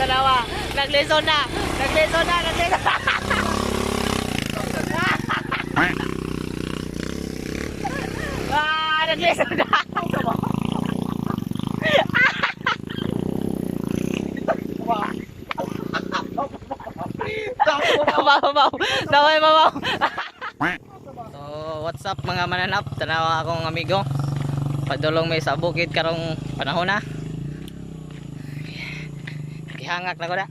Dalawa. Nagleson na. Nagleson na. Nagleson na. Ah, nagleson na. Mabaw, Daway, mabaw. So, what's up mga mananap? Tanawa akong amigo. Padulong may sa bukid karong panahon na. Gihangak na ko na.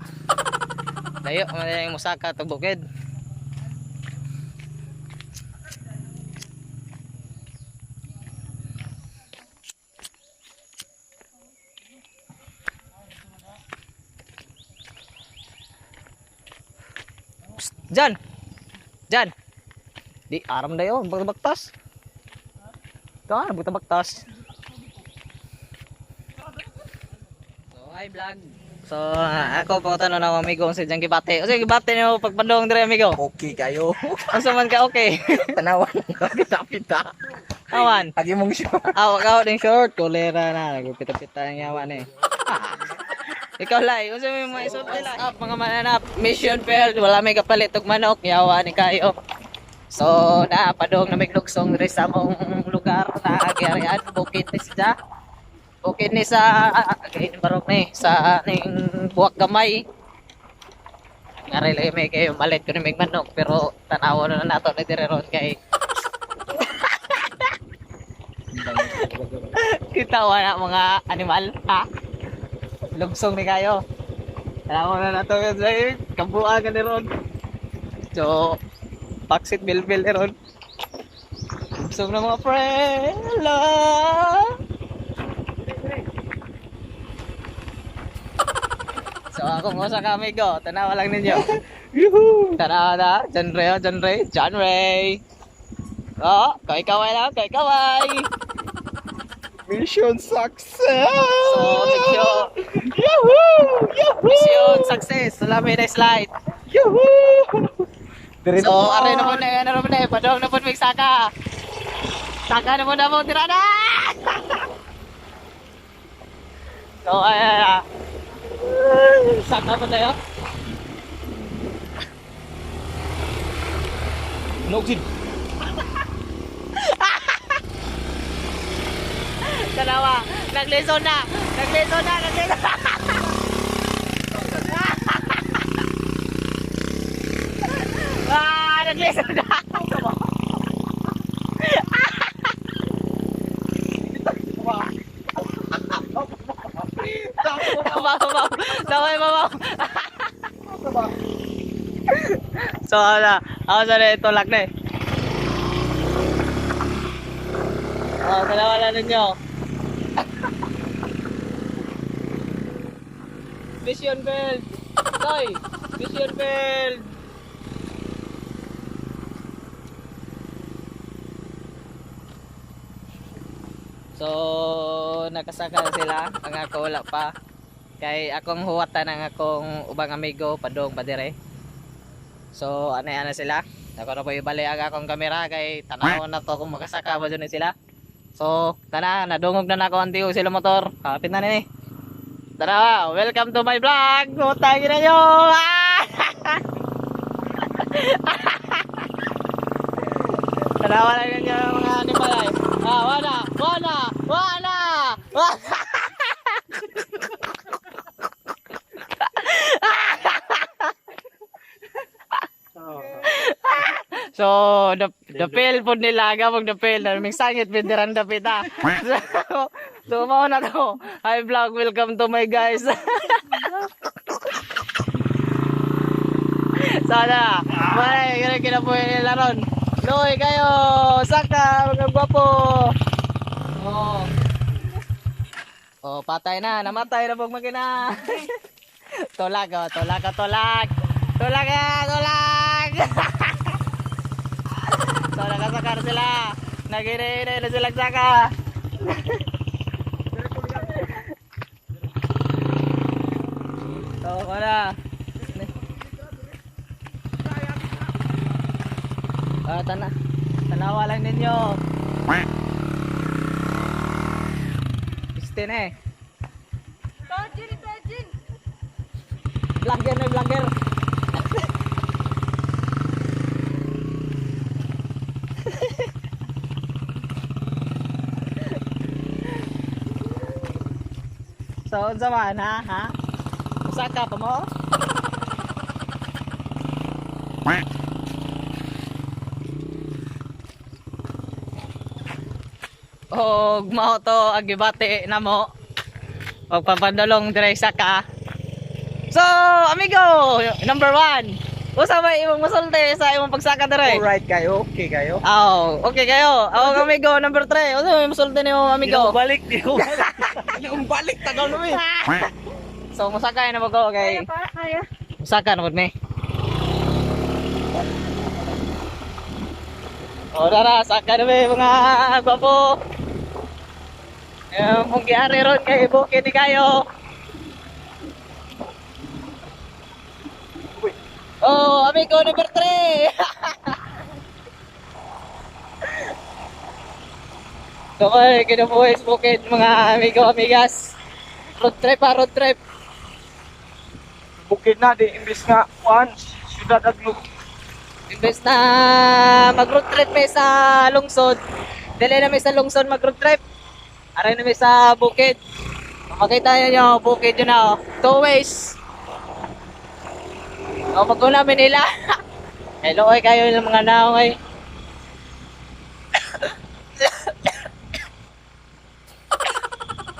Dayo, man yung musaka to bukid. Psst, Jan! Jan! Di, aram na yun. Bagtabaktas. Ito ah, bagtabaktas. So, hi vlog. So, ako po tanong na amigo si Jan Gibate. O sige, Gibate niyo pagpandong dire amigo. Okay kayo. Unsa man ka okay? Tanawan ka kita-pita. Awan. Agi mong short. Aw, ikaw ding short, kolera na, nagpita-pita ang yawa ni. Ikaw lai, unsa may mga isulti lai? Up mga mananap, mission failed, wala may kapalit og manok, yawa ni kayo. So, na padong na may lugsong diri sa among lugar na gyarian, bukid ni siya. Bukid ni sa kay barog ni sa ning buwak gamay. Ngari lagi may kayo malit ko ni may manok pero tanaw na nato ni diri ron kay kita wala mga animal ha. Lugsong ni kayo. Tanaw na nato kabuan ka ni ron. So, paksit bilbil ni ron. Lugsong na mga pre. Hello. So ako mo sa kamigo, tanawa lang ninyo. Yuhu! Tanawa na, John Ray, oh, John Ray, John Ray. Oh, kay kaway lang, kay kaway. Mission success! So, thank you. Yahoo! Yahoo! Mission success. Salami na slide. Yahoo! Dire So, aray na po na, ano na po na, padong na po may saka. Saka na po, tira na! So, ay, ay, ay. Saka po tayo. No, kid. Dalawa. Nagleson na. Nagleson na. Nagleson na. Ah, nagleson na. Mabaw, mabaw. Daway, mabaw. So, ano, ako sa tulak na eh. Oh, dalawa na ninyo. Mission failed. Toy, mission failed. So, nakasaka na sila. Ang ako wala pa. Kay akong huwatan ang akong ubang amigo padong padire. So, anay-ana sila. Ako na po ibalik ang akong kamera kay tanaw na to kung makasaka ba dyan na sila. So, tana, nadungog na nako ang tiyo sila motor. Kapit na ni. Tara, welcome to my vlog. Putang ina nyo. Ah! Tanawa lang ninyo ang mga animal ay. Ah, wala, wala, wala. Wala. So, the fail po nila, gabog the fail. Naming sangit, bindiran da pita. So, mao na to. Hi vlog, welcome to my guys. Sana, malay, ganun kinabuhi nila ron. Luwi kayo, saka, mga gwapo. Oh. Oh, patay na, namatay na pag makina. Tulak, oh, tulak, oh, tulak. Tulak, ah, tulak. So, nakasaka na sila. Nagine-ine na sila saka. So, wala. Ah, tanawa lang ninyo. 16 eh. Tojin, tojin. Vlogger na vlogger. So, unsa man ha? Ha? Usaka pa mo? Og mao to ang gibati namo. Og papadulong dire sa ka. So, amigo, number 1. Usa may imong musulti sa imong pagsaka dire? Alright kayo, okay kayo. Aw, okay kayo. Aw, amigo number 3. Usa may musulti nimo, amigo? Balik, di ko balik. Di ko balik, tagal naman eh. So, musaka na mo ko kay. Kaya pa, kaya. Musaka na pud mi. O, tara, saka na mi mga gwapo. Eh, kung giyari ron kay bukid ni kayo. Oh, amigo number 3. Kamay, kinabuhi sa bukid mga amigo, amigas. Road trip ha, road trip. Bukid na, di imbis nga, kuan, syudad aglo. Imbes na mag road trip may sa lungsod, dili na may sa lungsod mag road trip. Aray na may sa bukid. Kung makita niyo, bukid yun na oh. Two ways. O, pag una Manila. Hello, oy, kayo yung mga naong ay.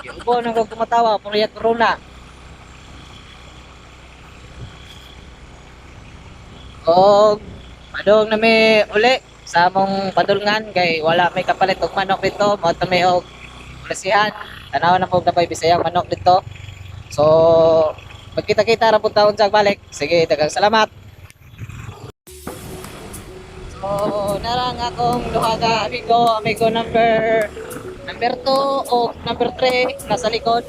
Yung po, nang kumatawa, puro ya corona. Og padung na mi uli sa among padulngan kay wala may kapalit og manok dito, mao ta mi og presihan. Tanaw na po napay Bisayang manok dito. So magkita-kita ra pud taon sa balik. Sige, daghang salamat. So narang akong duha ka amigo, amigo number number 2 o number 3 nasa likod.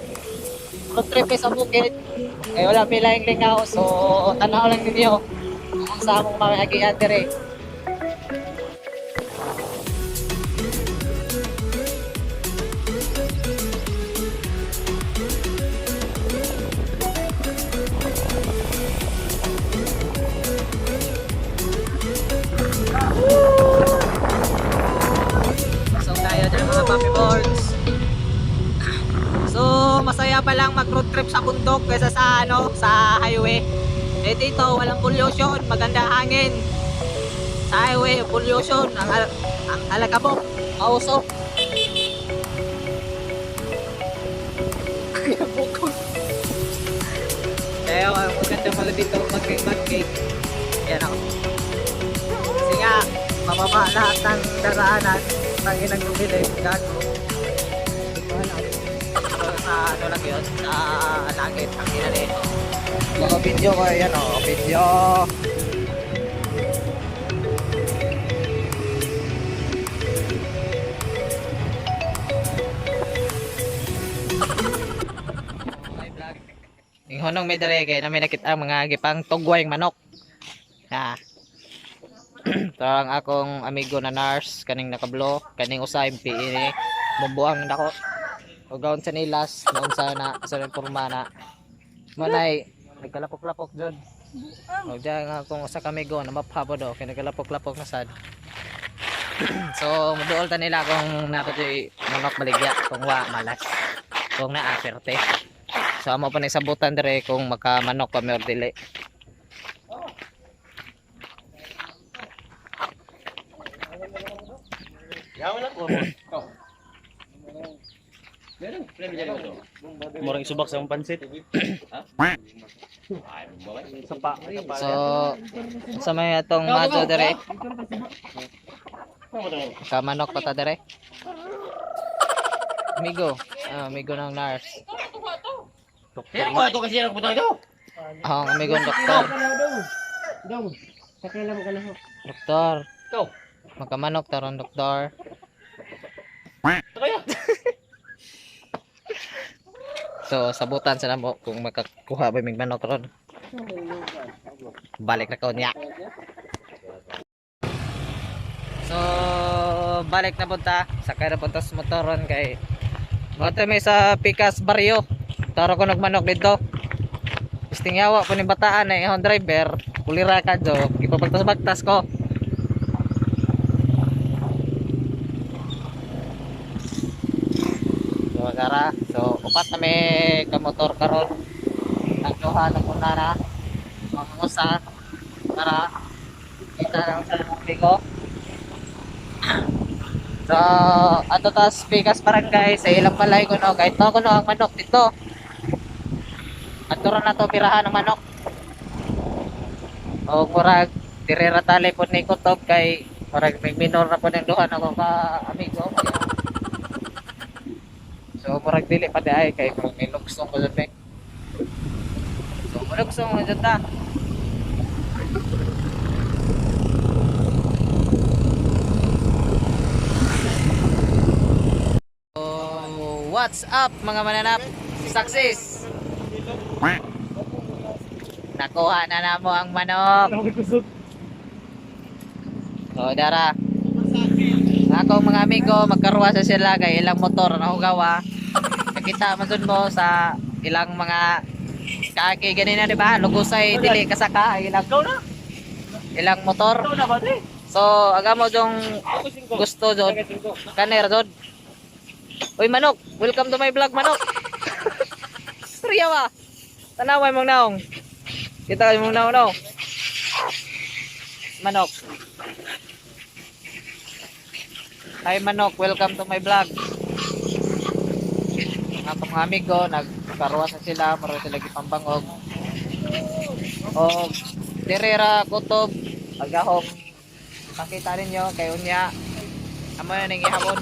Road trip sa bukid. Kay wala pila yung lingaw, so tanaw lang ninyo kung sa among mga agian dire. So tayo dyan mga papi boards. So masaya pa lang mag road trip sa bundok kaysa sa ano, sa highway. Eh dito walang pollution, maganda hangin. Sa highway pollution, ang alakabok, mausok. Kaya maganda pala dito mag-cake. Yan ako. Kasi nga, mababa lahat ng daraanan. Tangin ang bumili, gago. Hindi ko alam. Pero sa ano lang yun, sa langit, ang ina nito. Mga video ko, yan o, video. My vlog. Yung honong may dere kay namin nakita ang mga gipang tugway manok. Ha. Ito ang akong amigo na nurse kaning nakablo, kaning usay PE ni mumbuang nako. O gaon sa nilas, noon sa na sa porma na. Manay nagkalapok-lapok jud. O diyan nga akong usa ka amigo na maphabo do kay nagkalapok-lapok na sad. So muduol ta nila kung napatoy manok baligya kung wa malas. Kung naa perte. So amo pa ni sabutan dire kung makamanok pa mi or dili. Murang isubak sa mong pansit. Sapa. So sa may atong mato dire. Kamanok pa ta dire. Amigo, ah, amigo ng nurse. Kaya ko kasi ang butang ito. Ah, ang amigo ng doktor. Doktor. Ikaw. Makamanok taron doktor. Kaya. So sabutan sa namo kung makakuha ba mig manok ron. Balik na ko niya. So balik na punta, sakay na punta sa motor ron kay Moto may sa Pikas Barrio. Taro ko nagmanok dito. Tingyawa po ni bataan na ihon driver, kulira ka jo, ipapagtas-bagtas ko. So tara, so upat na may kamotor karon. Ang duha na kuna na. Mga usa para kita lang sa publiko. So, ato tas Pikas Barangay sa ilang balay ko no, kahit to kuno ang manok dito. Ato ra na to pirahan ang manok. O murag dire ra tali pod ni kutob kay murag may minor na pod ang duha nako ka amigo. So murag dili pa di ay kay murag may lugsong ko jud. So mulugsong ko jud ta. So, what's up mga mananap? Success! Nakuha na namo ang manok. So, dara. Ako mga amigo, magkaruwa sa sila kay ilang motor na hugawa. Nakita man dun mo sa ilang mga kaaki ganina, di ba? Lugusay dili kasaka ilang ilang motor. So, aga mo jong gusto jod. Kaner jod. Uy manok, welcome to my vlog manok. Storya ba? Tanaway mong naong. Kita kayo mong naong no. Manok. Hi manok, welcome to my vlog. Ang mga amigo, nagkaruwa sa sila, maroon sila gipambangog. O direra kutob, agahong pakita ninyo kay unya. Amo na ning ihabon.